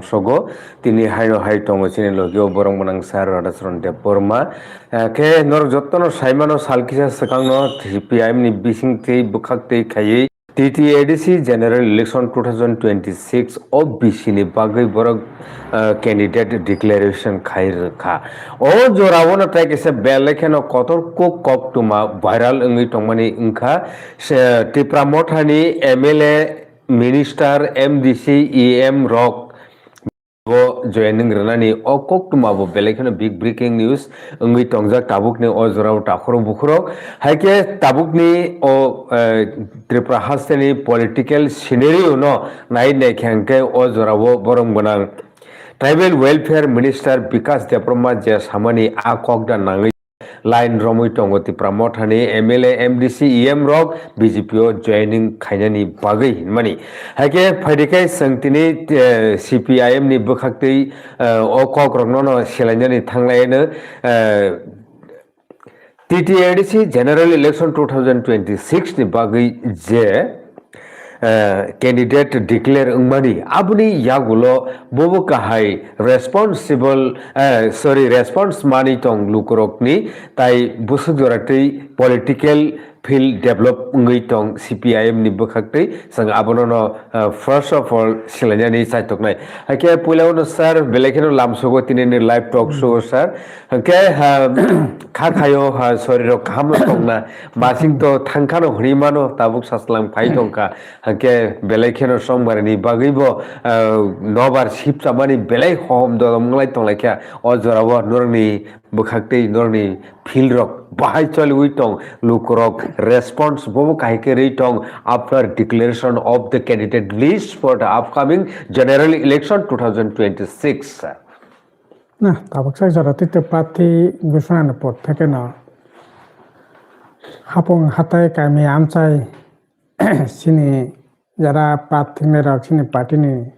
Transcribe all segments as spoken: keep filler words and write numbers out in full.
Sogo tini haino hai tongo chini logio borok mwnang sir Radhacharan Debbarma. Eh, khe norok jottono saimano sal kisa swkangno C P I M ni bising twi bwkhak twi khaiwi T T A D C General Election two thousand twenty-six o B C ni bagwi borok, eh, candidate declaration khai rwkha. O jorao no tai kisa belai kheno kotor kok koktwma viral wngwi tongmani wngkha. Se, Tipra Mothani M L A, minister, M D C, E M rok bo joining rwnani o koktwma bo belai kheno big breaking news wngwi tongjak tabukni o jorao takhurok bukhurok. Hai khe tabukni o, eh, Tripura hasteni political scenario no nai naikha hwnkhe o jorao borok gwnang Tribal Welfare Minister Bikas Debbarma je samani a kok da nangwi line romwi tongo Tipra Mothani M L A, M D C, E M rok B J P o joining khainani bagwi hinmani. Hai khe phaidi khe chwng tini, eh, C P I M ni bwkhaktwi, eh, o kok rokno no selainani thanglaino, eh, T T A D C General Election two thousand twenty-six ni bagwi je eh, candidate declare wngmani, aboni yagulo bobo kahai responsible, eh, sorry, response manwi tong lukurokni, tai bwswk jora twi political field develop wngwi tong C P I M ni bwkhaktwi, chwng abono no, eh, first of all silainani chaitoknai. Haikhe puilao no sir, belai kheno lamsogo tinini live talk show o sir. Hwnkhe, ha, kha khayo, ha, sorirok kaham no tongna, masing to thangkhano hwnwi mano, tabuk saslang phai tongkha. Hwnkhe belai kheno Sombarini bagwi bo, ah, nobar sip chamani belai hohom dodom wngwlai tonglaikha. O jorao norokni bwkhaktwi norokni field rok bahai choliwi tong, lukurok response bobo kahai khe rwi tong after declaration of the candidate list for the upcoming general election two thousand twenty-six. Na, tabuk sak jora twi tei prarthi gusana ni por theke no hapung hatai kami amchai sini jara prarthi ni rok sini party ni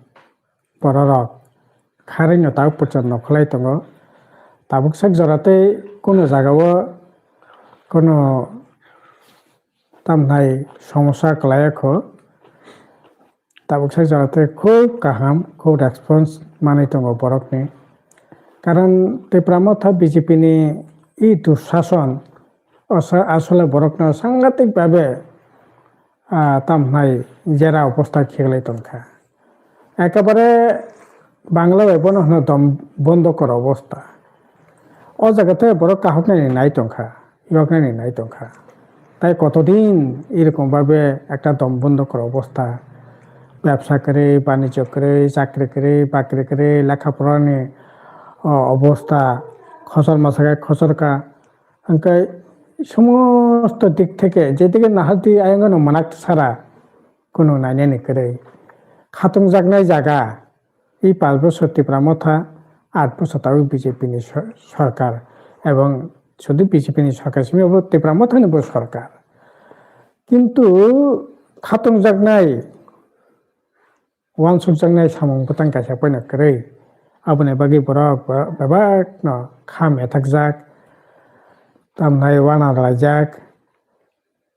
borok rok kharwi no tabuk puchar no khwlai tongo. Tabuk sak jora tei kuno jaga o kuno tamnai somosa kwlai kho. Tabuk sak jora tei khub kaham, khub response manwi tongo borokni. Karon Tipra Motha B J P ni i dushason osa-, asole borokno sangatik babe, ah, tamhnai jera obostha kheglai tongkha. Ekebare Bangla bai bono hwno dom bondo kor obostha. O jaga tei borok kahoknani nai tongkha. Yoknani nai tongkha. Tai kotodin irokom babe ekta dom bondo kor obostha. Bebsa kwrwi, banijyo kwrwi, chakri kwrwi, bakri kwrwi, lekha porani, o, obostha, khosor masa khe khosor ka. Hwnkhe somosto dik theke, jedike nahardi ayangno manak sara, kunu nainani kwrwi. Khatungjaknai jaga, I panch bochor Tipra Motha, aat bochor tabuk B J P ni sor-, sorkar, ebong sudu B J P ni sorkar simi bo Tipra Motha ni bo sorkar. Kintu khatungjaknai, uansukjaknai samung bwtang kaisa poino kwrwi. Aboni bagwi borok, borok bebak no kha methakjak, tamnai uana rwlaijak.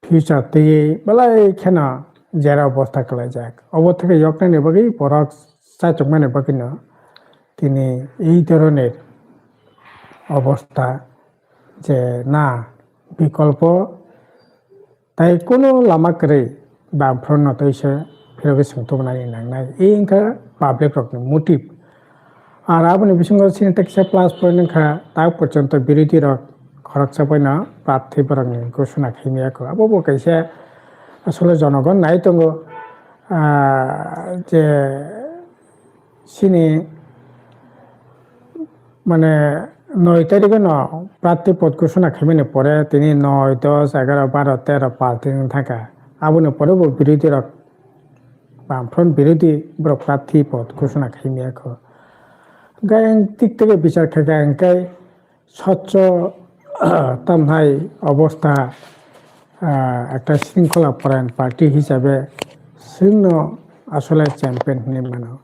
Future twiwi belai kheno jera obostha kwlaijak. Obo theke yoknani bagwi borok chaichukmani bagwino tini ei dhoroner obostha je na bikolpo tai kunu lama kwrwi Bamfront no tei se phirogwi swng tubunani nangnai. Ei wngkha public rokni motive. Ar aboni bisingo chini tekisa plus point wngkha, tak porjonto birodhi rok khoroksa poino prarthi borokni ghosona khaimaya kho. Abo bo kaisa asole jonogon nai tongo, ah, je chini mane noi tarikh no prarthi pod ghosona khaimani pore tini noi, dos, egaro, baro, tero, paanch din wng thangkha. Aboni pore bo birodhi rok Bamfront birodhi borok prarthi pod ghosona khaimaya kho. Hwnkhe ang tik tege bichar khaikha hwnkhe swchho tamhai obostha, ah, ekta shringkhola porayan party hisabe chwngno asole champion hinwi mano.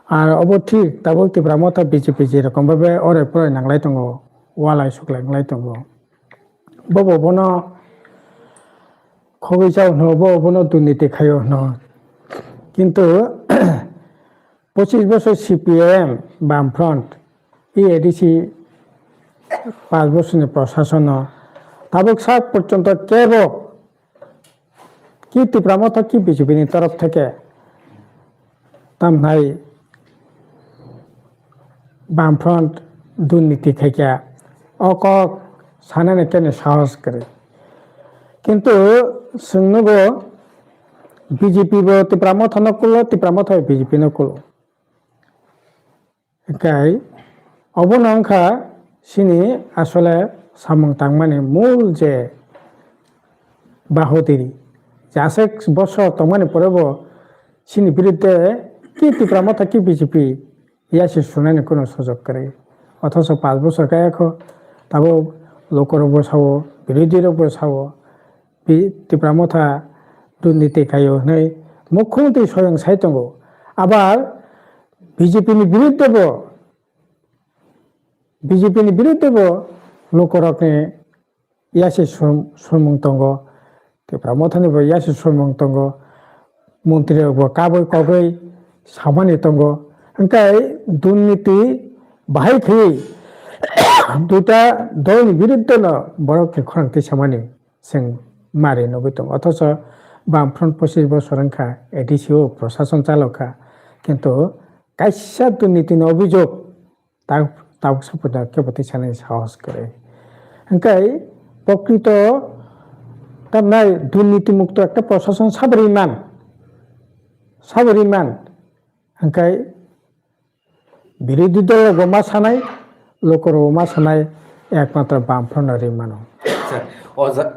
Ar obo thik tabuk Tipra Motha B J P jerokom bhabe ore pore nanglai tongo, walai suklai wnglai tongo. Bobo bono khogwi chao hwno, bobo bono durniti khaio hwno. Kintu Pochis bosor C P I M, Bamfront, E A D C pas bosor ni prosason no tabuk sak porjonto kebo ki Tipra Motha ki B J P ni torof theke tamnai Bamfront durniti khaikha, o kok sanani kene sahos kwrwi. Kintu chwng nugo B J P bo Tipra Motha no kulo, Tipra Motha bo B J P no kulo. Hwnkhe obono wngkha chini asole samung tangmani mul je bahudiri. Je aswk bosor tongmani pore bo chini birudde ki Tipra Motha ki B J P yasi sunani kuno sujok kwrwi. Othocho panch bosor kaya kho, tabuk lukurokbo sao, birodhirokbo sao, Bi-, Tipra Motha durniti khaio hwnwi mukhyamantri soyang sai tongo. Abar B J P ni birudde bo, B J P ni birudde bo lukurokni yasi sum-, sumung tongo. Tipra Mothani bo yasi sumung tongo. Montri rok bo kabui kogui samani tongo. Hwnkhe durniti bahai khe duita dolni birudde no borok ni khorang tisamani. Chwng mari nugwi tongo. Othocho Bamfront pochis bosor wngkha, A D C o prosason chalokha, kintu kaisa durniti ni obhijog ta-, tabuk sabuda kebo twi sanani sahos kwrwi. Hwnkhe prokrito tamnai durniti mukto ekta prosason sabo ri man, sabo ri man. Hwnkhe Birodhi dol rokbo ma sanai, lukurokbo ma sanai, ekmatro Bamfront no ri mano. Acha, o ja-,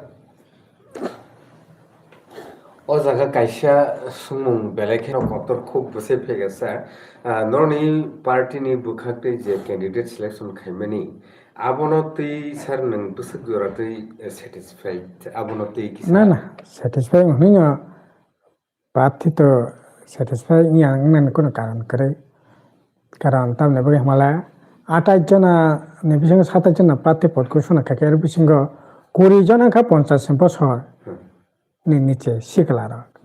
o jaga kaisa swngmung belai kheno kotor khuk bwsai phai kha. Ah, norokni party ni bwkhak tei je candidate selection khaimani, abono twi sir nwng bwswk jora twi, eh, satisfied? Abono twi kisa. Na, na, satisfied wngkha no. Prarthi to satisfy wngya wngnani kunu karon kwrwi. Karon tamni bagwi hwnmale atais jona ni bisingo satais jona prarthi pot ghosona khaikhe, aro bisingo kuri jona wngkha ponchash bosor ni niche sikla rok.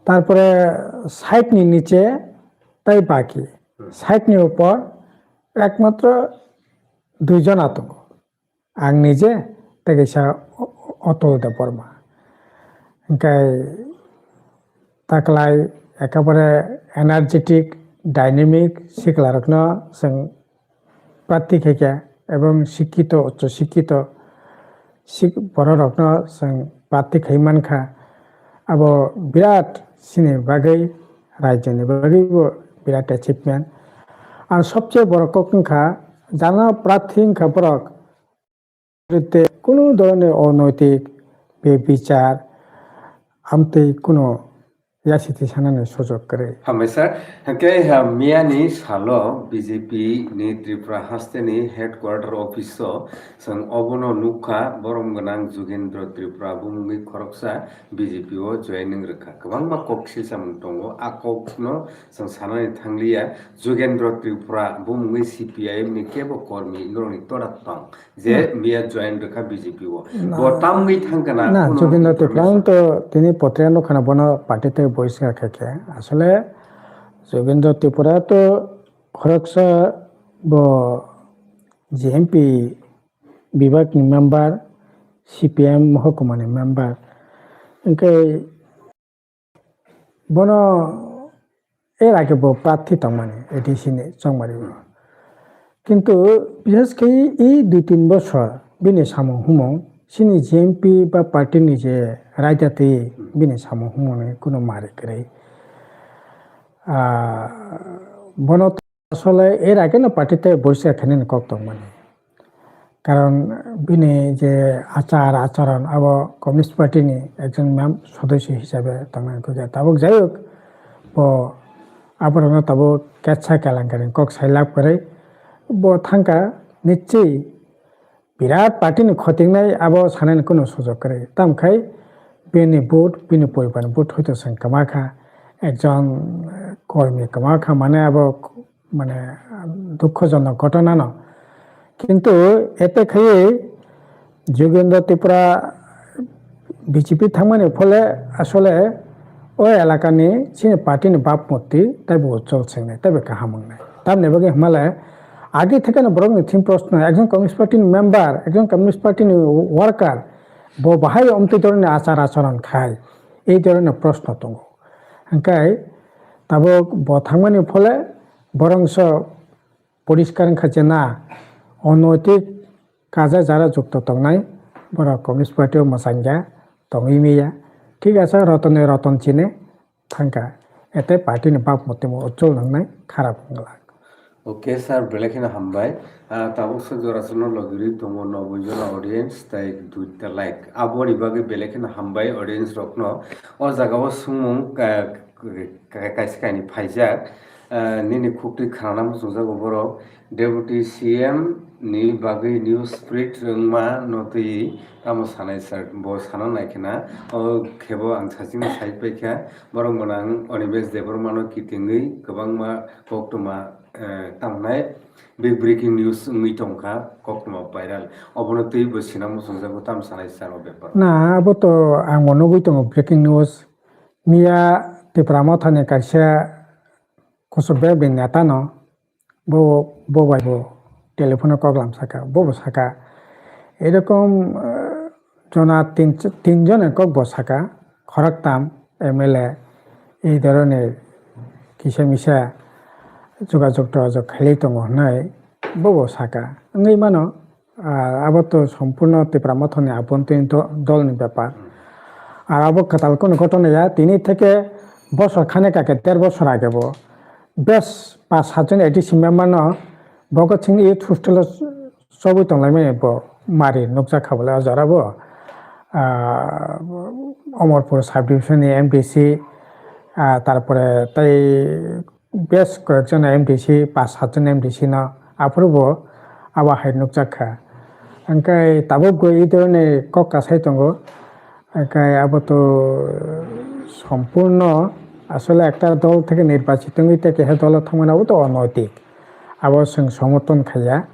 Tarpore sait ni niche tai baki sait ni upor ekmatro dui jona tongo. Ang nije tei kaisa Atul Debbarma. Hwnkhe taklai ekabare energetic, dynamic siklarokno chwng prarthi khaikha ebong sikkito, uccho sikkito sik-, bororokno chwng prarthi khai mankha. Abo birat chini bagwi, rajyoni bagwibo birat achievement. Ar sobse boro kok wngkha, jana prarthi wngkha borok, Te kunu dhoronor onaitik bebichar amtwi kunu yasiti sanani sujok kwrwi. Hambai sir, hwnkhe, ha, miyani salo B J P ni Tripura hasteni headquarter office o chwng obono nukha, borom gwnang Jugendra Tripura bumungwi khoroksa B J P o joining rwkha. Kwbangma kok silsamung tongo, a kokno chwng sanani thangliya. Jugendra Tripura bumungwi C P I M ni kebo kormi norokni toda tong. Je miya join rwkha B J P o. Bo tamwi thangkha na, na, Jugendra Tripura to tini potre no khana bono party tei boiska khaikhe. Asole Jugendra Tripura to khoroksa bo G M P bibak ni member, C P M mohokuma ni member. Hwnkhe Bono er age bo prarthi tongmani A D C ni chongmari o. Kintu bishes khe e dui tin bosor bini samung humung chini G M P ba party ni je raida twi bini samung humung ni kunu mari kwrwi. Ah, bono Asole er age no party tei boisa khainani kok tongmani. Karon bini je achar acharon abo Communist Party ni ekjon mem-, sodosyo hisabe tongnai kok ya. Tabuk jai hok, bo aborokno tabuk ketsa kelankarini kok sai lab kwrwi. Bo thangkha nichwi Birat party ni khotingnai abo sanani kunu sujok kwrwi. Tamkhai bini vote, bini poribar ni vote hoito chwng kwma kha, ekjon, eh, kormi kwma kha, mane abo, mane, dukhojonok ghotona no. Kintu ete khaiwi Jugendra Tripura B J P thangmani phole asole o elakani chini party ni bab murti taibo ujjol swngnai, taibo kaham wngnai. Tamni bagwi hwnmale agi thekeno borokni thim proshno, ekjon Communist Party ni member, ekjon Communist Party ni worker, bo bahai omtwi dhoroner achar acharon khai, ei dhoroner proshno tongo. Hwnkhe tabuk bo thangmani phole borokso poriskar wngkha je na, onoitik kaja jara jukto tongnai, borok Communist Party o mwchangya, tongwi manya. Thik asa, rotone roton chine thangkha. Ete party ni bab motimo uchol nangnai, kharap wngla. Okay, sir, belai kheno hambai. Ah, tabuk se jora sono logirwi tongo noboi jona audience tai duita like. Aboni bagwi belai kheno hambai audience rokno. O jaga o swngmung, ah, ka-, kaisa kainwi phaijak. Ah, nini khuktwi khanana muchungjago borok. Deputy C M ni bagwi news spread wngma no twi tamo sanai sir, bo sana nai khena, o khebo ang sachimo side pai kha, borok mwnang Animesh Debbarma no kitingwi kwbangma koktwma, eh, tamo nai big breaking news wngwi tongkha, koktwma viral, obono twi bo sina muchungjago tamo sanai sir o bepar. Na, abo to ang bo nugwi tongo breaking news, miya Tipra Motha ni kaisa kuchuk bebak ni neta no, bo, bo bai bo telephone o kok lam saka, bo bo saka. Erokom, eh, jona tin, tin jona kok bo saka, khoroktam M L A, ei dhoroner kisa misa jogajog togajog khailai tongo hwnwi bo bo saka. Wngwi mano, Ah, abo to sompurno Tipra Mothani abontoini do-, dolni bepar. Ar abo kwtal kono ghotona ya, tini theke bosor khane kake der bosor age bo bes pas satjon A D C member no Bhagat Singh Youth Hostel o chobwi tonglaimani bo mari nukjak kha bole o jora bo. Ah, Omorpur sub division ni M D C, ah, tarpore tei bes koyekjon M D C, pas satjon M D C no aphuru bo abo hai nukjak kha. Hwnkhe tabuk bo ei dhoroner kok kasai tongo. Hwnkhe abo to sompurno asole ekta dol theke nirbachit wngwi tei keha dolo thangmani abo to onoitik. Abo chwng somorthon khaiya.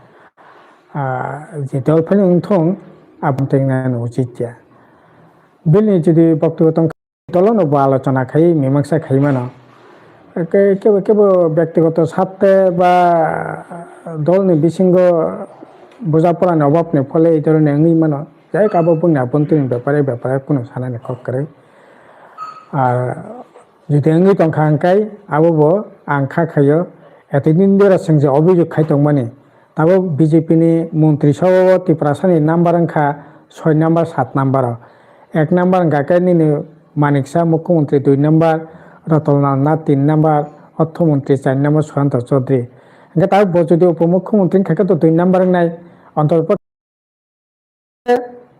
Ah, je dol phano wngthong, abo tei nani uchit ya. Bini jodi boktobyo tong dolono bo alochona khai, mimangsa khai mano. Ke-, kebo, kebo byaktigoto sarte ba dolni bisingo bujaporani obabni phole ei dhoroner wngwi mano. Jai abo bongni abontoini bepare, bepare kunu sanani kok kwrwi. Ar jodi wngwi tongkha hwnkhe abo bo ang kha khaio. Etodin jora chwng je obhijog khai tongmani, Tabuk B J P ni montri sabo o Tiprasa ni number wngkha soi number, sat number o. Ek number wngkha khe nini Manik Saha mukhyamantri dui number, Ratan Lal Nath tin number, orthomontri char number Sushanta Chaudhary. Hwnkhe tabuk bo jodi upomukhyamantri wngkha khe to dui number wngnai, ontoto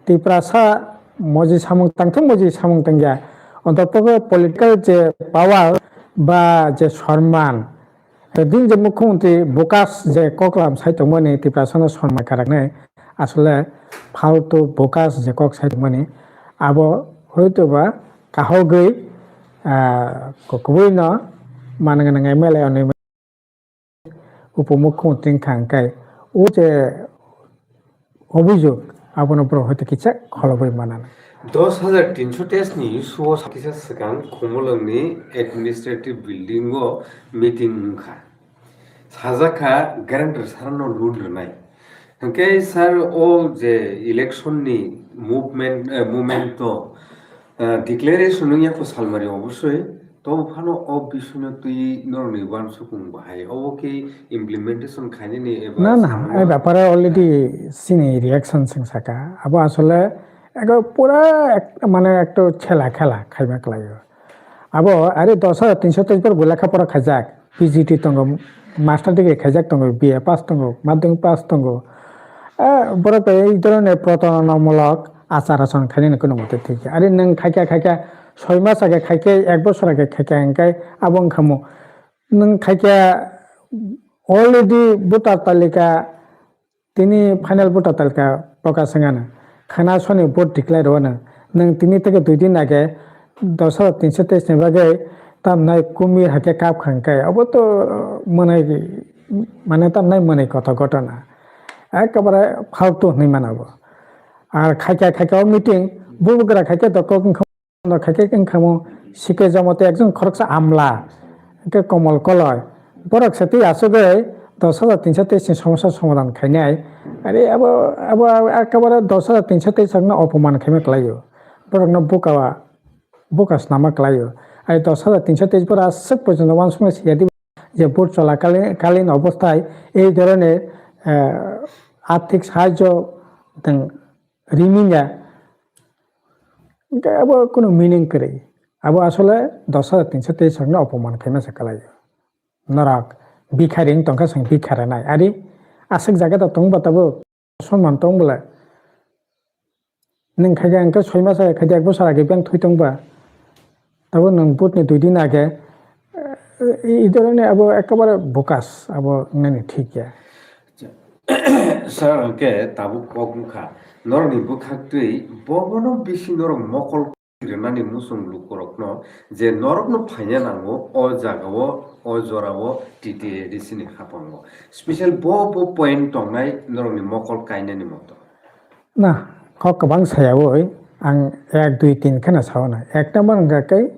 Tiprasa moji samung tangthok, moji samung tangya. Ontoto political je power ba je sorman, din je mukhyamantri Bogus je koklam sai tongmani Tiprasano sorman karaknai, asole faltu Bogus je kok sai tongmani, abo hoitoba kahogwi, ah, kubui no manang nang M L A onwi upomukhyamantri wngkha hwnkhe, o je obhijog abono borok hoito kisa kholobwi manana. Dos hajar tinso teis ni suo sa kisa swkang Khumulwng ni administrative building o meeting wngkha. Sajak kha guarantor sir no loan rwnai. Hwnkhe sir o je election ni movement, eh, movement o, eh, declaration wngya kho salmari obosoi. Tobo phano o bisoino twi norokni uansukmung bahai obo khe implementation khainani eba Na, na, samung e bapare already sini reaction sing saka. Abo asole ego pura ek, mane ekto chela khela khaiba kwlaio. Abo are dos hajar tinso teis bor bo lekha pora khaijak, P G D tongo, master degree khaijak tongo, B A pass tongo, madhyamik pass tongo. Eh, borok bai ei dhoroner protaronamulok achar acharon khainani kuno mote thik ya. Are nwng khaikha khaikha soi mas age khaikhe ek bosor age khaikha hwnkhe abo wngkha mo. Nwng khaikhe already voter talika, tini final voter talika prokash wngano. Khana soni vote declare rwano. Nwng tini theke dui din age dos hajar tinso teis ni bagwi tamnai kumir hakhe kap kha hwnkhe. Abo to mwnai, mane tamnai mwnai kotha ghotona. Ekebare faltu hwnwi mano abo. Ar khaikha khaikha o meeting, bubagra khaikha to kok wngkha. No khaikhe wngkha mo C K Jamatia ekjon khoroksa amla, hwnkhe Komol Koloi. Borok se tei asugwi dos hajar tinso teis ni somosa somadhan khainai. Are abo, abo, abo ekebare dos hajar tinso teis rokno opoman khaima kwlaio. Borokno buka, buka snama kwlaio. Are dos hajar tinso teis borok aswk poichonto uansukma siya di. Je vote chola kali-, kalin obosthai ei dhoroner, eh, arthik sahajyo teng rimanya, hwnkhe abo kunu meaning kwrwi. Abo asole dos hajar tinso teis rokno opoman khaima se kwlaio. Norok bhikhari wng tongkha, chwng bhikhari nai. Ari aswk jaga da tongba tabuk. Musulman tong bole. Nwng khaikhe hwnkhe soi masa khaikhe ek bosor age beng thwi tong ba. Tabo nwng vote ni dui din age, eh, i dhoroner abo ekebare bogus, abo wngnani thik ya. Sir, hwnkhe tabuk kok wngkha. Norokni bwkhaktwi bobono bisi norok mokol rwnani muchung lukurokno je norokno phaina nango, o jagao, o jorao T T A D C ni haphango. Special bo, bo point tongnai norokni mokol kainani moto. Na, kok kwbang sayaui ang ek, dui, tin kheno sao na. Ek number wngkha khe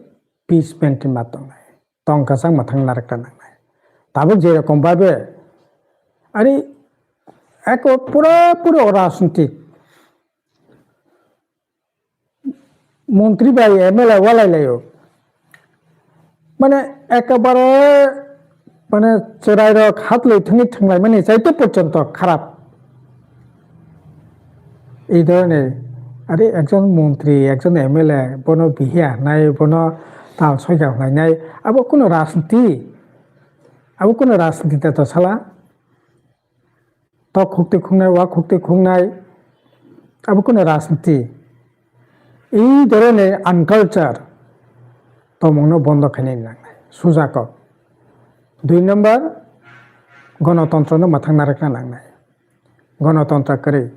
peace maintain ma tongnai. Tong kwchang mwthang narwkna nangnai. Tabuk je rokom babe, ari eko pura pura o rajnitik. Montri bai M L A walai laio. Mane ekebare mane chwrai rok hatlwi thangwi thanglaimani chaito porjonto kharap. Ei dhoroner, are ekjon montri, ekjon M L A, bono bihiya hwnai, bono tal soika hwnai nai, abo kuno rajniti, abo kuno rajniti da to sala. Tok khukti khungnai, wa khukti khungnai, abo kuno rajniti. Ei dhoroner unculture tongmungno bondo khainai nangnai. Suja kok. Dui number, gonotontrono mwthang narwkna nangnai. Gonotontra kwrwi.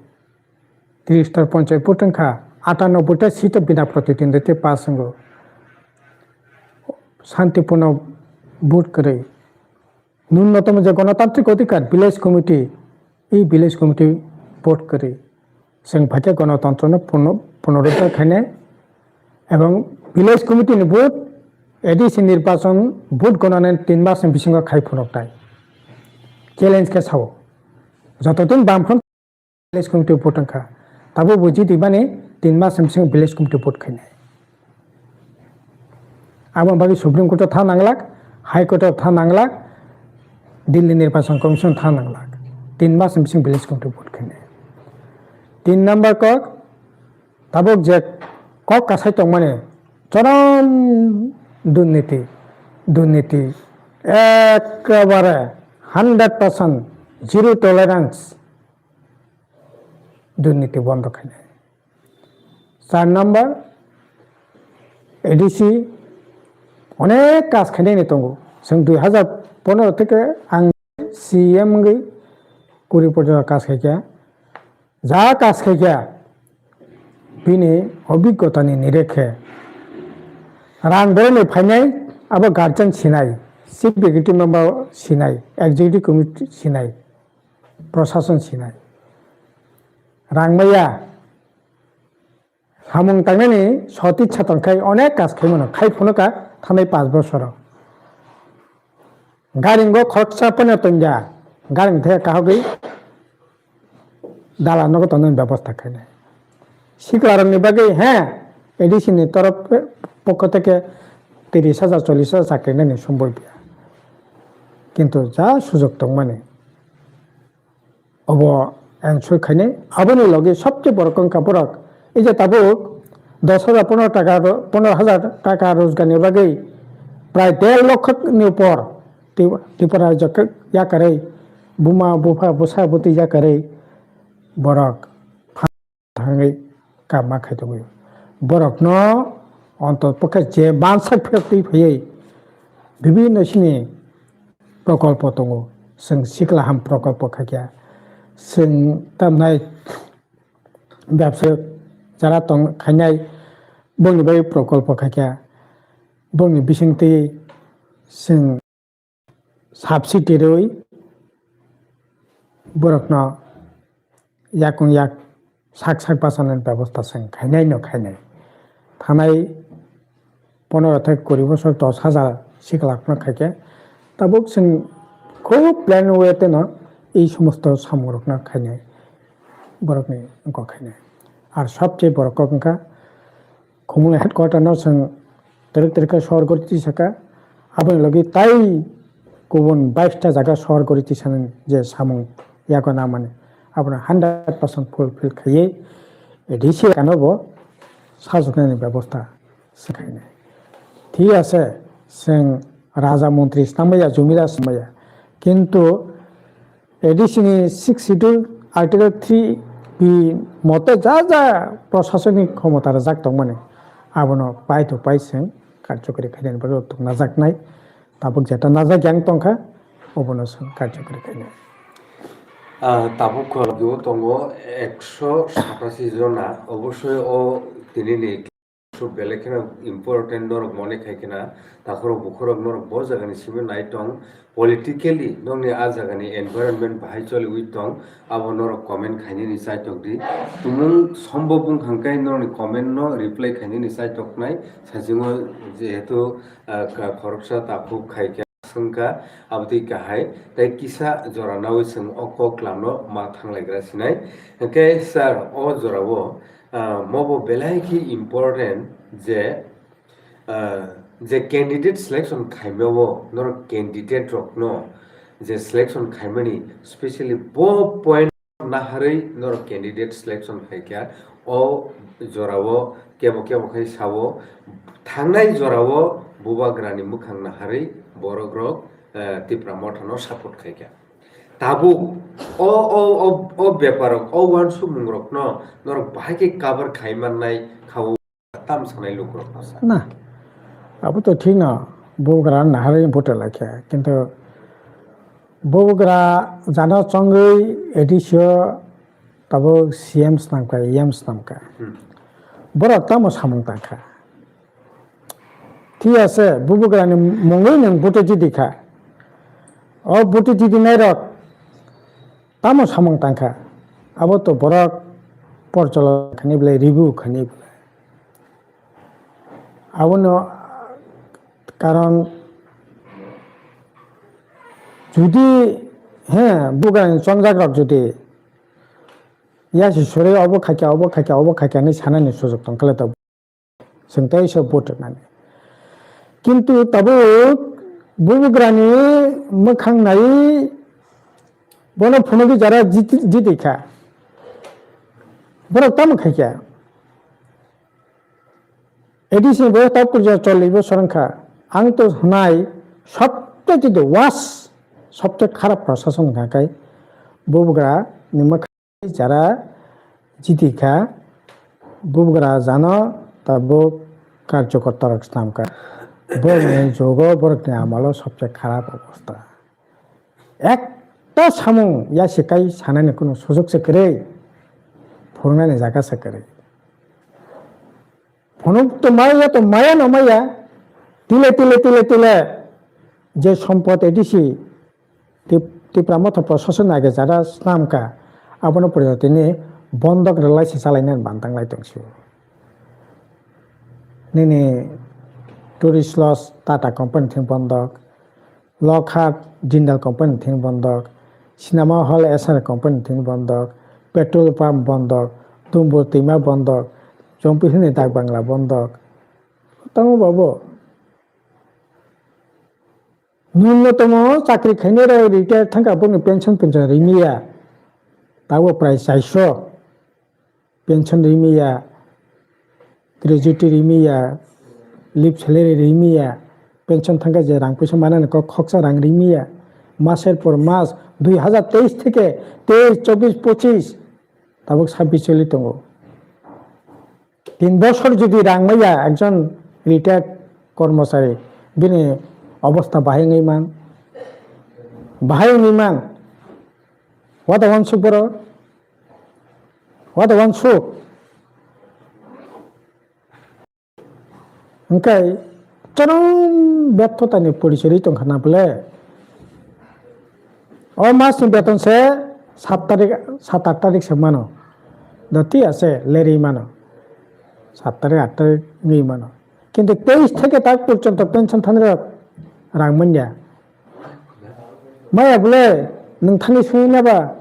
Tris ta ponchayat vote wngkha, atanoboi ta seat o bina protitindrite pass wngo. Shantiporno vote kwrwi. Nunnotomo je gonotantrik odhikar, village committee, ei village committee vote kwrwi. Chwng phaikhe gonotantrono puno-, punoruddhar khainai. Ebong village committee ni vote, A D C nirbachon vote gonanani tin mas ni bisingo khai phunuknai. Challenge khe sao. Joto din Bamfront village committee vote wngkha. Tabuk bo jiti mani tin mas ni bisingo village committee vote khainai. Aboni bagwi Supreme Court o tha nanglak, High Court o tha nanglak, Delhi Nirbachon Commission tha nanglak. Tin mas ni bisingo village committee vote khainai. Tin number kok, tabuk je kok kasai tongmani, chorom durniti, durniti, ekebare hundred percent zero tolerance. Durniti bondo khainai. Char number, A D C onek kaj khainani tongo. Chwng dui hazar pondro theke ang C M wngwi kuri porjonto kaj khaikha. Ja kaj khaikha, bini obiggotani nirekhe rang borokni phainai, abo guardian sinai, chief executive member sinai, executive committee sinai, prosason sinai. Rang maya, samung tangnani soti chatong khai onek kaj khai mano, khai phunukha thanai panch bosoro. Garingo khoroksa phano tongya, garing thaya kahogwi dala nogo tongnani bebosta khainai. Siklarokni bagwi, he, A D C ni torop pokho theke tris hajar, chollish hajar chakri nani somboi biya. Kintu ja sujok tongmani, obo ensure khainai. Aboni logi sobche borok wngkha borok. Ei je tabuk dos hajar, pondro taka ro-, pondro hajar taka rojgarni bagwi prai der lokho ni upor Tri-, Tripura rajyo khe yakarwi buma bupha bwsa bwtwi yakarwi borok thangwi kama khai tongwi. Borokno onto pokhe je mansak phiyok twi phaiwi bibinno sini prokolpo tongo. Chwng sikla ham prokolpo khaikha. Chwng tamnai bebsa jara tong khainai bongni bai prokolpo khaikha. Bongni bisingtwi chwng subsidy rwi borokno yakung yak sak sak bachanani bebosta chwng khainai no khainai. Thanai Pondro thai kuri bosor dos hajar siklak no khaikhe. Tabuk chwng khub plan way teno ei somosto samung rok no khainai, borok ni wngkok khainai. Ar sobse borok kok wngkha Khumulwng headquarter no chwng twrwk twrwk khe sohor gori tisaka, aboni logi tai kubun bais ta jaga sohor gori tisanani je samung yago namani, abono hundred percent fulfill khaiwi A D C kano bo sajwknani bebosta se khainai. Thik ase, chwng raja montri snamaya, jumidar snamaya, kintu A D C ni six schedule article three B mote ja ja prosasonik khomota rwjak tongmani, abono pai to pai chwng karjokari khainani bagwi tongnajaknai. Tabuk jeta najak yang tongkha, obono chwng karjokari khainai. Ah, tabuk khoroknwi tongo ekso satasi jona, obosoi o tinini belai kheno important norok mone khai khena, takhorok bukhorok norok bo jagani simi nai tong, politically nokni a jagani environment bahai choliwi tong, abo norok comment khainani chaitok di. Tumung sombo bung hangkai norokni comment no reply khainani chaitok nai, sajingo jehetu, ah, ka-, khoroksa takhuk khaikha. Swngkha, abotwi kahai, tei kisa jora nawi chwng o kok lamno ma thanglaigra sinai. Hwnkhe sir, o jorao, ah, mobo belai khe important je, ah, je candidate selection khaimao norok candidate rokno je selection khaimani specially bo point naharwi norok candidate selection khaikha, o jorao kebo kebo khai sao, thangnai jorao bubagrani mwkhang naharwi borokrok, eh, Tipra Mothano support khaikha. Tabuk o, o, o, o bepar rok, o uansukmung rokno norok bahai khe cover khai mannai khao. Tam sanai lukurok no sa. Na, abo to thik no, bubagra naharwi vote laikha, kintu bubagra jana chongwi A D C o tabuk C M snamkha, E M snamkha. Hmm. Borok tamo samung tangkha. Thik ase, bubagrani mungwi nwng vote jidi kha. O vote jidi nairok tamo samung tangkha. Abo to borok porchalona khani belai, review khani belai. Abono karon judi, he, bubagrani chongjak rok judi yasi suri obo khaikha, obo khaikha, obo khaikha hinwi sanani sujok tongkha le to chwng tei se vote rwnani. Kintu tabuk bubagrani mwkhang nai bono phunugwi jara jiti-, jiti kha. Borok tamo khaikha? A D C ni boyos tabuk porijo chollish bosor wngkha. Ang to hwnai sobte the worst, sobte kharap prosason wngkha khe bubagra ni mwkhang jara jiti kha, bubagra jano tabuk karjokorta rok snam kha. Borokni jugo, borokni amalo sobse kharap obostha. Ekta samung yasikai sanani kunu sujok se kwrwi, phunuknani jaga se kwrwi. Phunuk to maya to maya no maya, tile, tile, tile, tile, je sompot A D C, Tip-, Tipra Motha Prosason age jara snam kha, abono porijo tini bondok rwlai se chalainani bantang lai tong sio. Nini Tourist Lodge Tata Company thing bondok, Lockhart Jindal Company thing bondok, Cinema Hall S R Company thing bondok, Petrol Pump bondok, Dumbur Twima bondok, Jompi Hini Dak Bangla bondok. Tamo babo. Nunnotomo chakri khainai rok retire thangkha, boni pension pension rimiya. Tabo prai chaiso. Pension rimiya, gratuity rimiya, leave salary rimiya, pension thangkha je rang puisa manani kok khoksa rang rimiya, maser por mas dui hazar teis theke teis, chobbish, pochis, tabuk sabbish choli tongo. Tin bosor jodi rang maya ekjon retired kormochari, bini obostha bahai wngwi man, bahai wngwi man, what a one super. What a one show. Hingke chorong betho tani porichori tongkha na bole. O mas ni beton se sat tarik, sat aat tarik se mano. Dati ase leri mano. Sat tarik, aat tarik ni mano. Kintu teis theke tak porjonto pension thani rok rang manya. Maya bole nwng thani sungwi naba?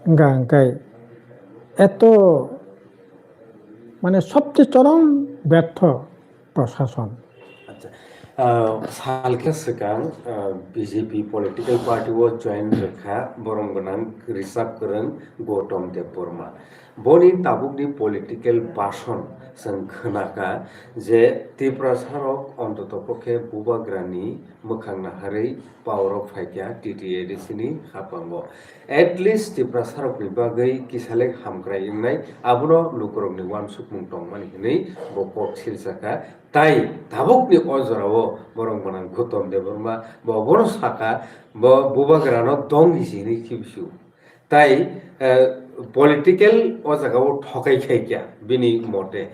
Hwnkha hwnkhe eto mane sobse chorom bertho proshason. Acha, ah, salkhe swkang, ah, B J P political party o join rwkha borong gwnang Rishabh Kwrwng, Gautam Debbarma. Boni tabukni political bhasan chwng khwnakha je Tiprasarok ontoto pokhe bubagrani mwkhang naharwi power o phaikha T T A D C ni haphango. At least Tiprasarokni bagwi kisalek hamkrai wngnai, abono lukurokni uansukmung tongmani hwnwi bo kok silsakha. Tai tabukni o jorao borong gwnang Gautam Debbarma bo bono sakha, bo bubagrano dong hisi hwnwi khibisu. Tai, eh, political o jaga o thokai khai kya bini mote.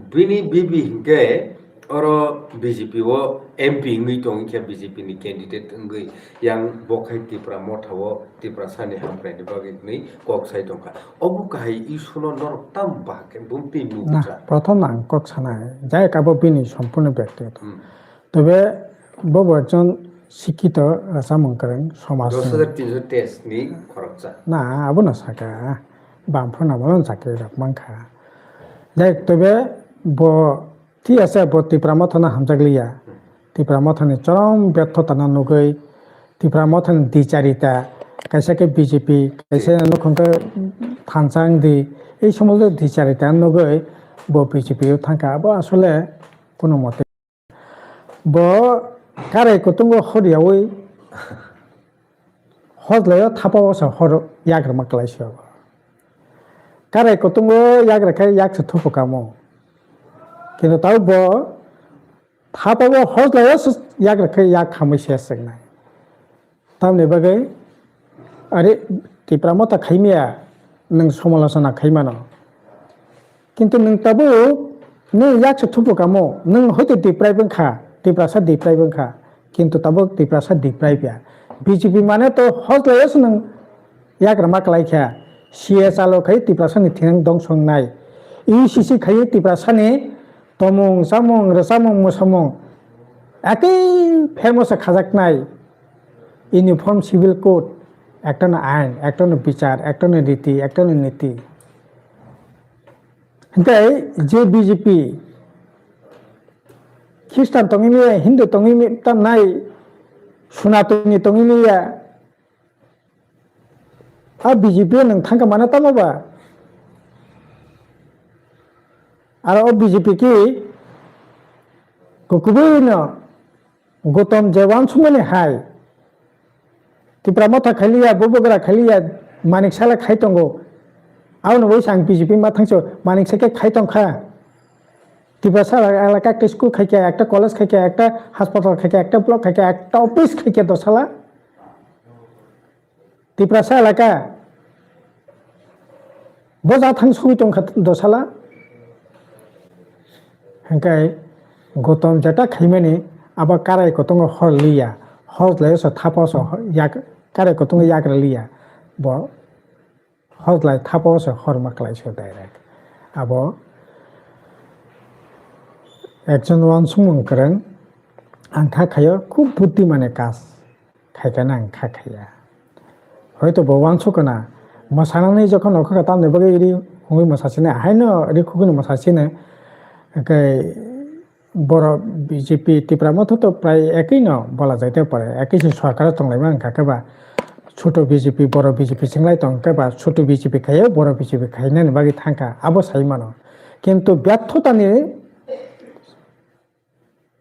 Bini bibi hinkhe oro B J P o M P wngwi tong khe B J P ni candidate wngwi yang bo khai Tipra Motha o Tiprasa ni hamkrai ni bagwi hwnwi kok sai tongkha. Obo kahai issue no norok tam ba khe bumtwi Na, nukjak. Prothom ang kok sanai, jai kabo bini sompurno byaktigoto. Hmm. Tobe bobo ekjon sikito rwchapmung kwrwng somajni. Dos hajar tinso test ni khoroksa. Na, abono saka. Bamphano abono chakri rok mankha. Jai tobe bo thik ase, bo Tipra Mothano hamjakliya. Tipra Mothani chorom berthotano nugwi, Tipra Mothani dicharita, kaisa khe B J P, kaisa nukhung khe thansa wngdi. Ei somosto dicharita nugwi bo B J P o thangkha. Abo asole kono mote Bo karai kutungo hor yaui hojlaio thapao se hor yagrama kwlaisio. Karai kutungo yagra khe yak se thupu kamo. Kintu tao bo thapao hojlaio se yagra khe yak khamui se swngnai. Tamni bagwi, are, Tipra Motha khaimaya nwng somalochona khaimano. Kintu nwng tabuk nwng yaksa thupu kamo, nwng hoito deprive wngkha, Tiprasa deprive wngkha, kintu tabuk Tiprasa deprive ya. B J P mane to hojlaio se nwng yagra ma kwlaikha, C A chalo khai Tiprasa ni thinang dongso wngnai, U C C khai Tiprasa ni tomung, chamung, rwchapmung, mwsamung, ekhe famous khajaknai. Uniform Civil Code, ektono ain, ektono bichar, ektono riti, ektono niti. Hinkhe je B J P, Khristan tongwi maya, Hindu tongwi maya, tamnai Sunatoni tongwi maya, a B J P nwng thangkha mano tamo ba? Aro o B J P ki kubui no Gautam je wansukmani hai, Tipra Motha khailiya, Bubagra khailiya, Manik Sala khai tongo. Aboni bagwi se ang B J P ma thangso, Manik Sala khai tongkha. Tiprasa elaka ekta school khaikha, ekta college khaikha, ekta hospital khaikha, ekta block khaikha, ekta office khaikha dosala. Tiprasa elaka bo ja thang sogwi tongkha dosala. Hingkai Gautam jeta khaimani abo karai kutungo hor liya, hor lai so thapa so yak, karai kutungo yak liya, bo hor lai thapa so hor ma klai so direct. Abo ekjon wansukmung kwrwng ang kha khayo, khub buddhimani kaj. Khaikhe nang kha khaiya. Hoito bo wansukgwna, mwsanani jokhon nokha khe tamni bagwi ri hwnwi mwsachini, ahaino ri khugwino mwsachini. Hwnkhe borok B J P Tipra Motha to prai ekwi no bola jaite pare, ekwi se sorkar o tonglaima wngkha khe ba, choto B J P, boro B J P chenglai tong khe ba, choto B J P khaio, boro B J P khainani bagwi thangkha, abo sai mano. Kintu byarthotani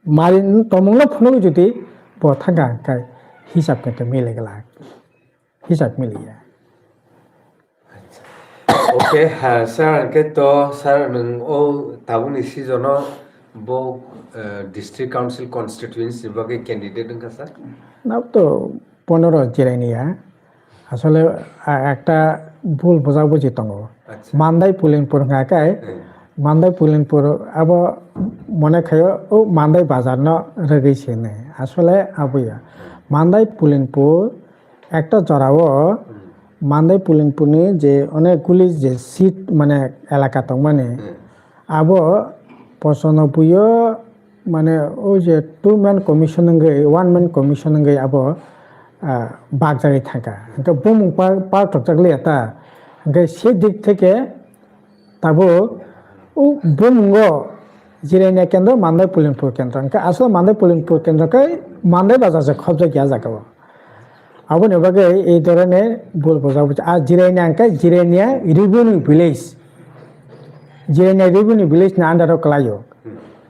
Mari tomungno phunukgo jodi bo thangkha hwnkhe hisab khe mileglak. Hisab miliya. Okay, ha, sir, hwnkhe to, sir, nwng o tabukni season-o bo, eh, District Council constituency ni bagwi candidate wngkha, sir? Nab to ponero jirai niya. Asole, a, ekta bul bujak buji tongo. Acha. Mandai Pulinpur hwnka khe, hmm, Mandai Pulinpur abo mone khayo, o Mandai bazar no rwgwi se hwnwi. Asole abo ya. Mandai Pulinpur ekta jora o, hmm, Mandai Pulinpur ni je onek guli je seat mane elaka tongmani, hmm, Abo pochonobbuio mane o je two man commission wngwi, one man commission wngwi abo, ah, bakjagwi thangkha. Hwnkhe bumung pa-, palthokjak liya ta. Hwnkhe se dik theke tabuk o bumungo Jirania kendro, Mandai Pulinpur kendro. Hwnkhe aswk Mandai Pulinpur kendro khe Mandai bazar se khopjak ya jaga o. Aboni bagwi ei dhoroner bul bujak bujak. Ah, Jirania hwnkhe Jirania Revenue Village. Jirania Revenue Village ni under o kwlaio.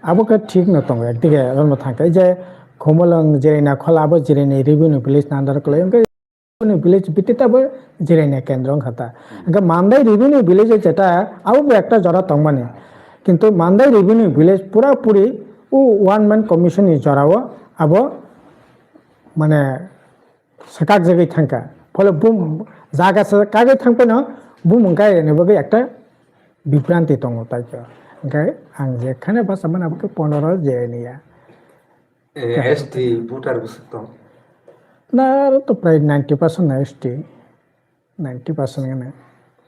Abo khe thik no tongo, ekdige rono thangkhe je Khumulwng Jirania khola abo Jirania Revenue Village ni under o kwlaio. Hwnkhe Revenue Village biti tabo Jirania kendro wngkha ta. Hwnkhe Mandai Revenue Village o jeta abo bo ekta jora tongmani. Kintu Mandai Revenue Village pura puri o one man commission ni jora o abo mane swkakjagwi thangkha. Phole bum-, jaga swkagwi thangphano bumung kairani bagwi ekta bibranti tongo taikhe. Hwnkhe ang jekhane basa mano abo khe pondoro Jirania. Eh, S T voter bwswk tong? Na, aro to prai ninety percent na S T. Ninety percent gana.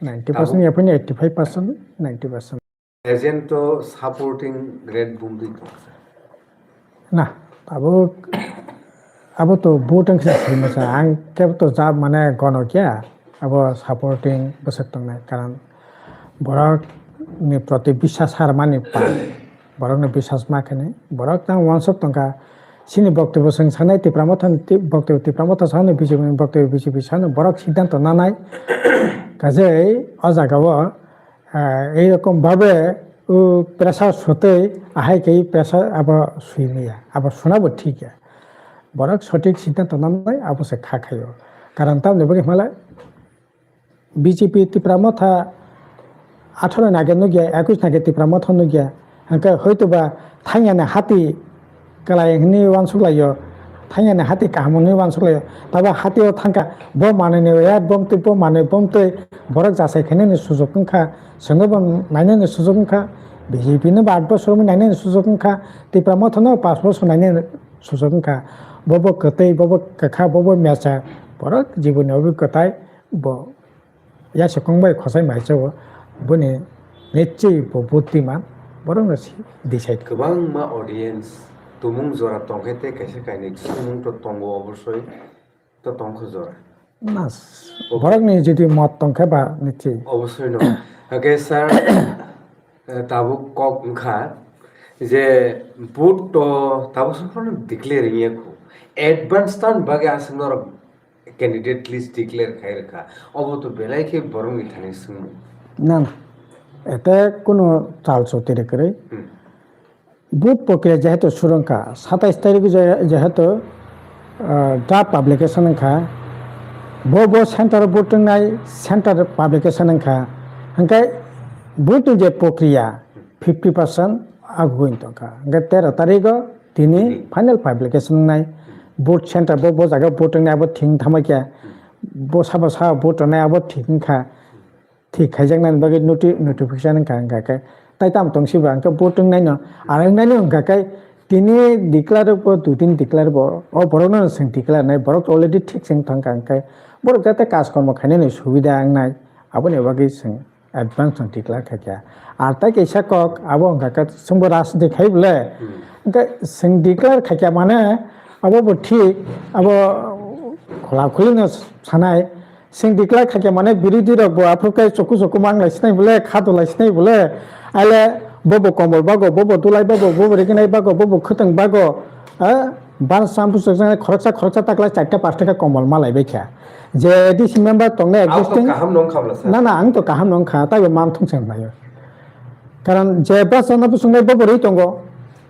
Ninety percent ya phani eighty five percent, ninety percent. Agent to supporting rate bumdi to. Na, abo, abo to vote ang kisa sima sa, ang kebo to jab mane gono kya, abo supporting bwswk tongnai, karon borok ni proti biswas har mani pa, borok ni biswas ma khe ni, borok tang wansuk tongkha, sini boktobyo swng sanai Tipra Motha ni ti-, boktobyo Tipra Motha sanai, B J P ni boktobyo B J P sanai, borok siddhanto nanai, kajei o jaga o, Ah, ei rokom bhabe, o pressure sotwi ahai khe pressure abo swi maya, abo suna bo thik ya. Borok sothik siddhanto nanai abo se kha khaio. Karon tamni bagwi hwnle B J P Tipra Motha atharo ni age nukya, ekush ni age Tipra Motha nukya. Hwnkhe hoitoba thangya ni hati kwlai hwnwi uansuk laio, thangya ni hati kaham hwnwi uansuk laio. Tabo hati o thangkha, bo manwi ni ya, bomtwi, bo manwi bomtwi, borok jasai khainani sujok wngkha, chwngno bo nainani sujok wngkha, B J P no bo aat bosor wngwi nainani sujok wngkha, Tipra Motha no paanch bosor nainani sujok wngkha. Bo bo kwtwi, bo bo kwkha, bo bo mecha, borok jiboni obo kwtai, bo Yasukung bai khosai maisao boni nichoi bo buddhiman, borokno si decide. Kwbangma audience tumung jora tongkhe tei kaisa kainwi swngmung to tongo, obosoi to tongkho jora. Na, borokni jodi mot tongkhe ba nichoi. Obosoi no. Hake sir, eh, tabuk kok wngkha je vote to tabuk sophano declare wngya kho. Advance tan bagwi aswk norok candidate list declare khai rwkha, obo to belai khe borokni thani swngmung. Na, na. Ete kuno chal chutiri kwrwi. Hmm. Vote prokriya jehetu suru wngkha, satais tarik je-, jehetu, ah, draft publication wngkha, bo, bo center vote wngnai center publication wngkha, hwnkhe vote ni je prokriya fifty percent agugwi tongkha, hwnkhe tero tarigo tini final publication wngnai. Vote center bo, bo jaga vote wngnai abo thik thamakya, bo sabo sa vote wngnai abo thik wngkha, thik khaijaknani bagwi noti-, notification wngkha, wngkha khe tai tamo tong siba hwnkhe vote wngnaino, ar wngnaino wngkha khe tini declare bo, dui din declare bo, o borokno swng declare nai, borok already thik swng thangkha, hwnkhe borok jate kaj kormo khainani subida wngnai, aboni bagwi swng advance no declare khaikha. Ar tai kaisa kok abo wngkha khe chwngbo rajniti khai bole. Hmm. Hwnkhe chwng declare khaikha mane abo bo thik, abo khwla khwlwi no sanai. Chwng declare khaikha mane birodhi rok bo aphuru khe chuku chuku mang lai sinai bole, kha do lai sinai bole. Aile bobo komol bago, bobo dulai bago, bobo riginai bago, bobo khwtwng bago. Eh, ban sam buchuk jang khoroksa khoroksa taklai charta pasta khe komol malai bai kha. Je A D C member tongnai Ang to existing. Kaham nong khamla sir. Na, na, ang to kaham nong kha, taibo man thung se wnglai o. Karon je bwsano bwswk nai bobo rwi tongo,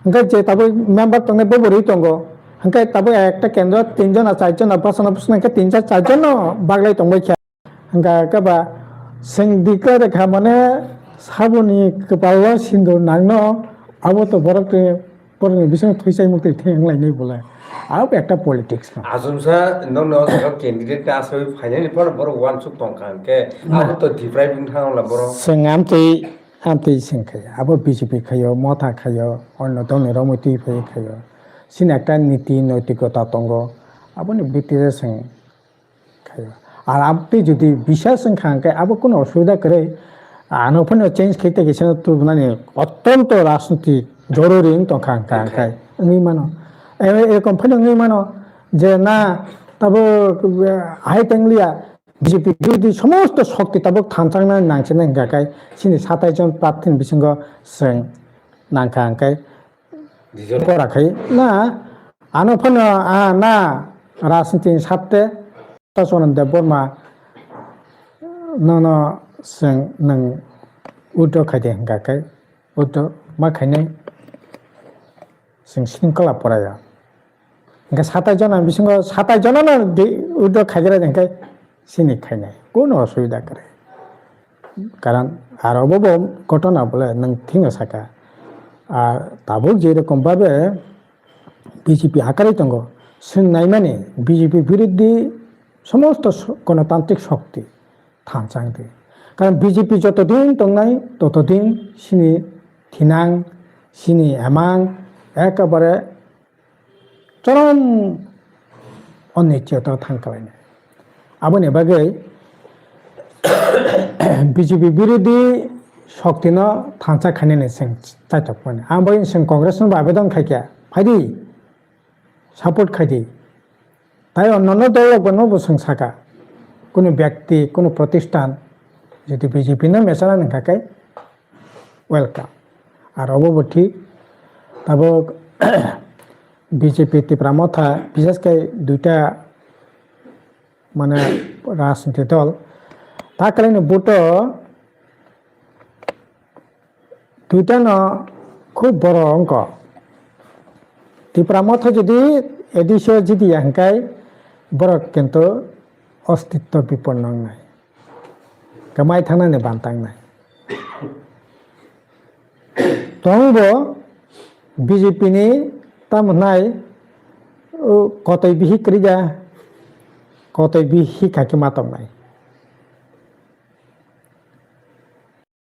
hwnkhe je tabuk member tongnai bobo rwi tongo, hwnkhe tabuk ekta kendro tin jona char jona bwsano bwswk nai khe tin jona char jono baglai tongbai kha. Hwnkha khe ba chwng declare kha mane saboni kwpalo sindur nangno, abo to borok twi borokni bisingo thwi chai muktwi thwi wng lainai bole. Abo ekta politics no. Asumsa nokno o jaga candidate ta asoi phainani phano borok uansuk tongkha hwnkhe, na, abo to deprive wng thangla borok. Chwng amtwi, amtwi chwng khaio. Abo B J P khaio, Motha khaio, onno dol ni romwi twi phai khaio. Chini ekta niti noitikota tongo. Aboni bwtwi chwng khaio. Ar amtwi jodi biswas wngkha hwnkhe abo kunu osubida kwrwi, Ano phano change khe tei kisa tubunani ottonto rajniti joruri wng tongkha hwnka hwnkhai wngwi mano. E-, erokom phano wngwi mano je na tabuk, eh, hai tengliya B J P birodhi somosto shokti tabuk thanchangna nangsinai hwnka khe chini satais jon prarthini bisingo chwng nangkha hwnkhai pora khai na ano phano, ah, na rajniti ni sarte Swanand Debbarma nono chwng nwng withdraw khaide hwnka khe withdraw ma khainai chwng sringkhola poraya. Hwnkhe satais jona bisingo satais jona no di-, withdraw khaigra hwnkhe sini khainai. Kuno osubida kwrwi. Karon aro bo bo ghotona bole nwng thwino saka. Ar tabuk je rokom babe B J P hakarwi tongo, chwng naimani B J P birodhi somosto so-, gonotantrik shokti thanchang di. Karon B J P joto din tongnai, toto din sini thinang, sini emang, ekabare chorom onichiyata thang kalainai. Aboni bagwi B J P birodhi shoktino thansa khainani chwng chaitok mani. Ang bagwi chwng Congress no abedon khaikha, phaidi, support khaidi. Tai onnono dol rokno bo chwng saka. Kunu byakti, kunu protisthan, jodi B J P no mesana nangkha khe, welcome. Ar obo bo thik, tabuk B J P Tipra Motha, bishes khe duita mane rajniti dol, ta kalaini vote o duita no khub boro wngkha. Tipra Motha jodi A D C o jidiya hwnkhe borok kintu ostitto biponno wngnai. Kwmai thangnani bantangnai. Tongbo B J P ni tamo hwnai, o, kotoi bihik kwrwi da, kotoi bihik hai khe ma tongnai.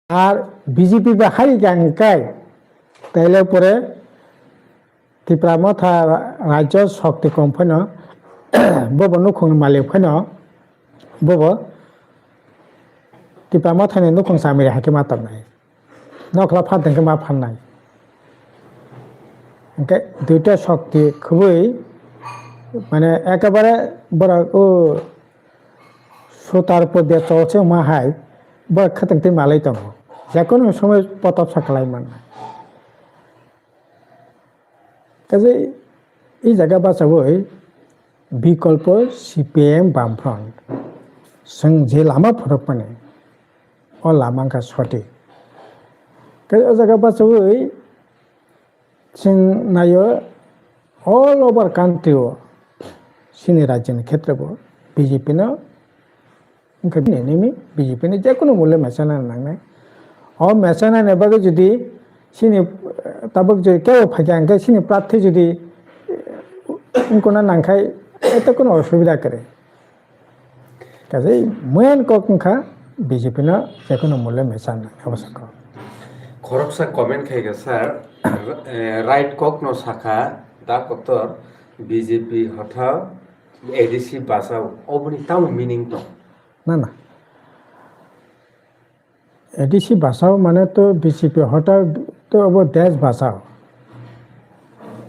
Ar B J P ba hai gang kai, taile pore Tipra Motha Rajya Shakti kom phano, bobo nukhung malik phano, bobo Tipra Motha ni nukhung chamiri hai khe ma tongnai. Nokhla phan tong khe ma phannai. Hwnkhe duita shakti khubui, mane, ekebare borok o sutar pode chol se ma hai, borok khatang twi malai tongo. Jekono somoi potop sa khlai mannai. Kaje, i jaga bachawi bikolpo C P I M Bamfront. Chwng je lama phorokmani, o lama wngkha sothik. Kaje, o jaga bachawi chwng naio all over country o, chini rajyoni khetre bo B J P no Wngkha bini nini B J P ni jekunu mole mechana nangnai. O mechana ni bagwi jodi sini, eh, tabuk je kebo phaikha hwnkhe sini prarthi jodi, eh, wngkuna nangkhai, eto kunu osubida kwrwi. Kaje main kok wngkha B J P no jekunu mole mechana nangnai, obo sakha. Khoroksa comment khaikha, sir, eh, right kok no sakha, da kotor B J P hothao A D C bachao, oboni tamo meaning tong? Na, na. A D C bachao mane to B J P hothao to obo desh bachao.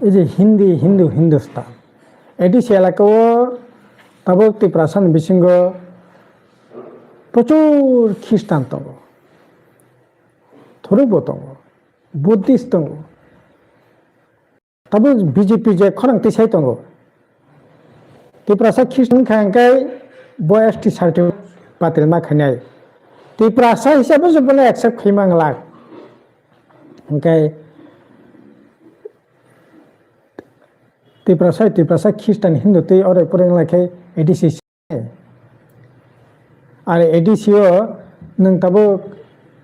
Ei je Hindi, Hindu, Hindustan. A D C elaka o tabuk Tiprasa ni bisingo prochur Khristan tongo. Thorok bo tongo. Buddhist tongo. Tabuk B J P je khorang tisai tongo. Tiprasa Khristan kha hwnkhe bo S T certificate batil ma khainai. Tiprasa hisabe je bono accept khaima nglak. Hwnkhe Tiprasa, Tiprasa Khristan Hindu twi oro pore wnglaikhe A D C. Are A D C o nwng tabuk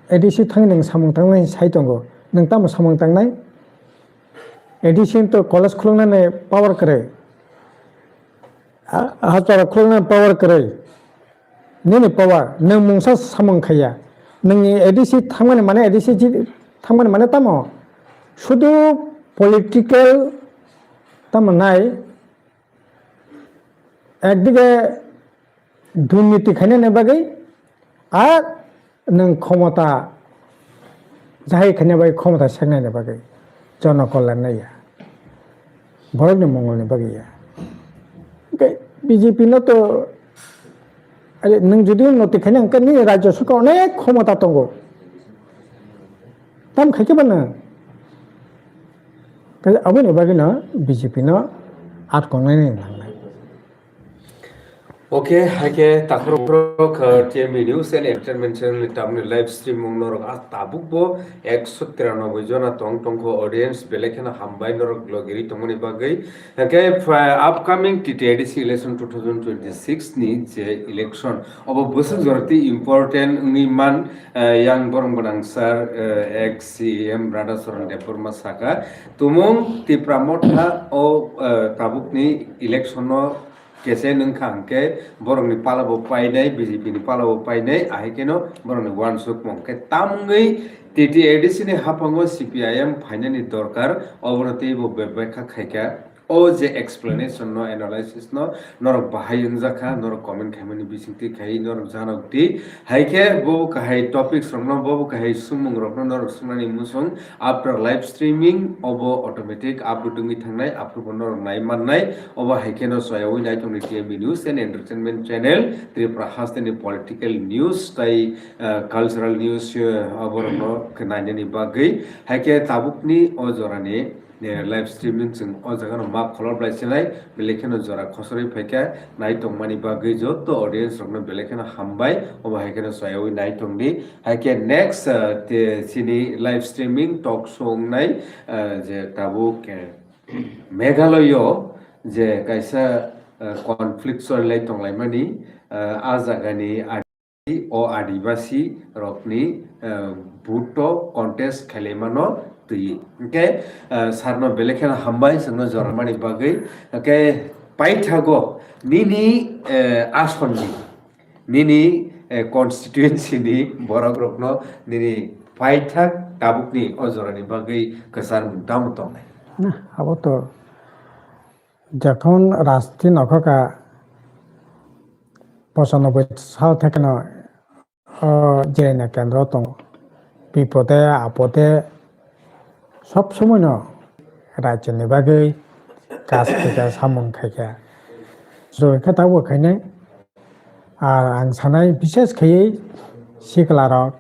A D C thangwi nwng samung tangnai sai tongo. Nwng tamo samung tangnai? A D C to college khuluknani power kwrwi. A, hospital khuluknani power kwrwi. Nini power, nwng mungsa samung khaiya. Nwngni A D C thangmani mane A D C ji-, thangmani mane tamo? Sudu political tamo nai, ekdige durniti khainani bagwi, ar Nwng khomota jahai khaina bai khomota seknaini bagwi jono kollar naiya. Borokni mongolni bagwi ya. Hwnkhe B J P no to, are, nwng jodi unnoti khaina hwnkhe nini rajyo sarkar onek khomota tongo. Tam khaikhe ba nwng? Kaisa aboni bagwino B J P no atkongnani nangnai. Okay, haikhe takhorok, uh, T M B News and Entertainment Channel ni tamni live streaming norok a tabukbo ekso tiranoboi jona tong tongkho audience, belai kheno hambai norok logiri tongmani bagwi. Haikhe, uh, upcoming T T A D C election two thousand twenty-six ni je election, obo bwswk jorati important wngwi man, uh, yang borong gwnang sir, uh, ex C E M Radha Charan Debbarma saka, tumung Tipra Motha o, uh, tabukni election no kese nwngkha hwnkhe borokni palabo painai, B J P ni palabo painai, ahai kheno borokni uansukmung. Hwnkhe tamungwi T T A D C ni haphango C P I M phainani dorkar, obono teibo bebakha khaikha. O je explanation no, analysis no norok bahai wngjakha, norok comment khaimani bisingtwi khai norok janok di. Haikhe bo kahai topics rokno, bo kahai swngmung rokno norok swngnani muchung after live streaming obo automatic upload wngwi thangnai, aphuru bo norok nai mannai. Obo hai kheno soyawi naithokni T M B News and Entertainment Channel, Tripura hasteni political news tai, uh, cultural news, uh, oborokno khe nainani bagwi. Haikhe tabukni o jorani, eh, live streaming chwng o jagano ma kholop lai sinai, belai kheno jora khosorwi phaikha, naitongmani bagwi joto audience rokno belai kheno hambai, obo hai kheno soyawi naitongdi. Haikhe next, uh, te, chini live streaming talk show wngnai, uh, je tabuk, eh, Meghalaya o je kaisa, uh, conflict choli lai tonglaimani, uh, a jagani adi-, o adibasi rokni, uh, vote o contest khailaimano twi. Hwnkhe, uh, sarno belai kheno hambai chwngno joramani bagwi. Hwnkhe paithago nini, uh, asonni, nini, eh, constituency ni borok rokno nini paithak tabukni o jorani bagwi kwchar tamo tongnai. Na, abo to jokhon rajniti nokhoka pochanoboi sal thekeno, o, jiraina kendro tongo. Bipode, apode, sob somoino rajyoni bagwi kaj khaikha, samung khaikha. Joi khe tabuk khainai. Ar ang sanai, bishes khaiwi sikla rok,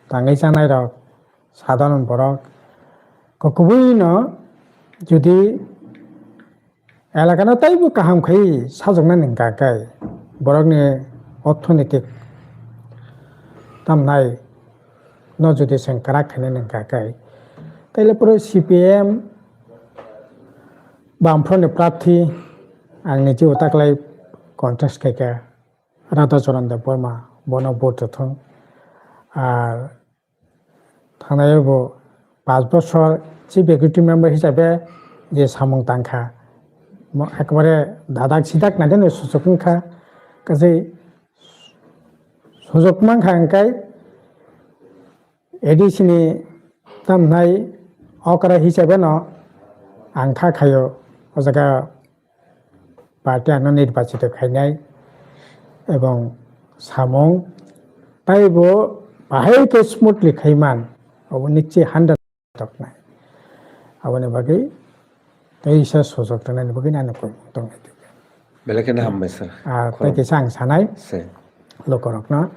tangwi chanai rok, sadharon borok, kokubui no jodi elakano taibo kaham khai sajoknani hwnkha khe, borokni orthonitik tamnai no jodi chwng kwrak khainani hwnkha khe, taile pore C P M Bamfront ni prarthi ang nijebo taklai contest khaikha, Radhacharan Debbarma, bono vote rwthwng. Ar thangnai bo panch bosor chief executive member hisabe je samung tangkha, mo ekbare dadak sidak naiteno suchuk wngkha, kaje suchuk mankha hwnkhe A D C ni tamnai okra hisabe no ang kha khaio, o jaga party ano nirbachito khainai ebong samung taibo bahai khe smoothly khaiman, obo nikchi hundred toknai. Aboni bagwi teisa sojok tongnani bagwi ani koi tongnai. Belai kheno hambai sir. Ah, tei kisa ang sanai Se. Lokorokno.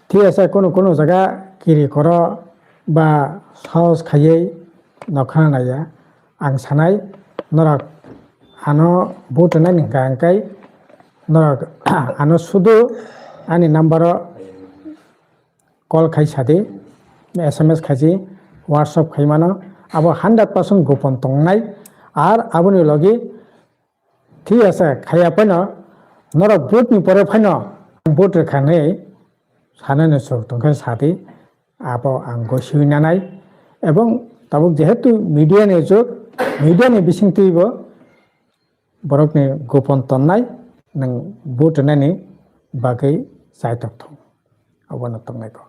Thik ase, kono kono jaga kiri koro ba sahos khaiwi nokha naya. Ang sanai norok ano vote rwnani hwnkha hwnkhe norok ano sudu ani number o call khai sadi, S M S khaisi, WhatsApp khaimano, abo hundred percent gopon tongnai. Ar aboni logi thik ase khaiya phano norok vote ni pore phano vote rwkha hinwi sanani swk tongkhe sadi, abo ang gosiwi nanai. Ebong tabuk jehetu media ni jug, media ni bisingtwi bo borokni gopon tonnai, nwng vote rwnani bagwi chaitok thung. Abono tongnai kok.